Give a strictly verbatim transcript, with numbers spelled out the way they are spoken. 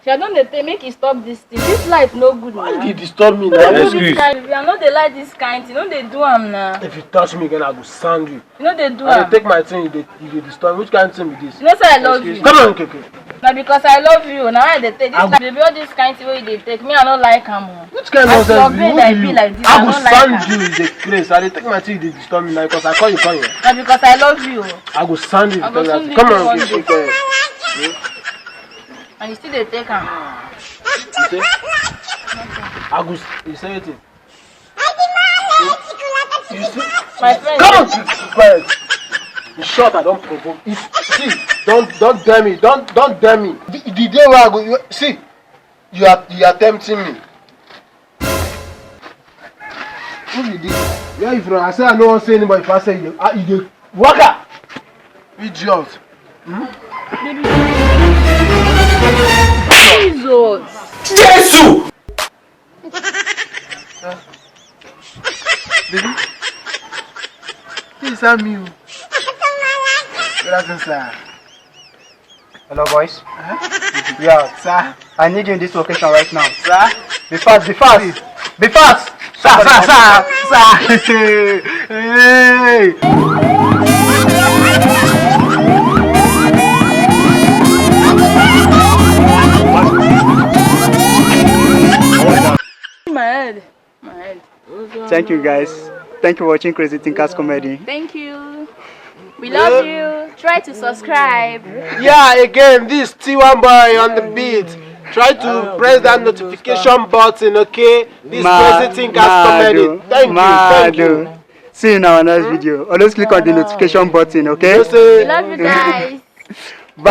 I don dey tell make you stop this thing. This life no good na. Why you dey disturb me No now? dey do Excuse. this kind. I no dey like this kind thing. No dey do am na. If you touch me again, I go sand you. You no dey do I am. dey take my thing, you dey you dey disturb me. Which kind thing be this? You know say I love you. Come on, Keke. Na because I love you. Na why I dey take this I- kind. Baby, all this kind thing wey you dey take, me I no like am o. Which kind As nonsense your be bed you? I be like this, I I go no like sand am. You, you dey craze. I dey take my thing, you dey disturb me now because I call you, call you. Na because I love you o. I go sand you. I go Because soon leave come you on, one Keke, day. come on. And you still dey take am. You say? I go. You say anything? You see? My friend. Come on, keep quiet. In short, I don provoke. If see, don't don't dare me. Don't don't dare me. The, the day wey I go, you, see, you are you are tempting me. Who be this? Where you from? I say I no wan see anybody pass here. You dey ah, you dey waka. Idiot. Jesus. Jésù. Baby, this is how me o. Good afternoon, sir. Hello, boys. Yeah, Sir, I need you in this location right now. sir. Be fast, be fast, be fast. Sir, sir, sir, sir. Hey. My head. My head. Thank you, guys. Thank you for watching Crazy Thinkers Comedy. Thank you. We love you. Try to subscribe. Yeah, again, this T one boy on the beat. Try to press that notification button, okay? This Ma- Crazy Thinkers Comedy. Mado, Thank you, thank you. Mado. See you in our next video. Always click on the notification button, okay? You We say, love you guys. Bye.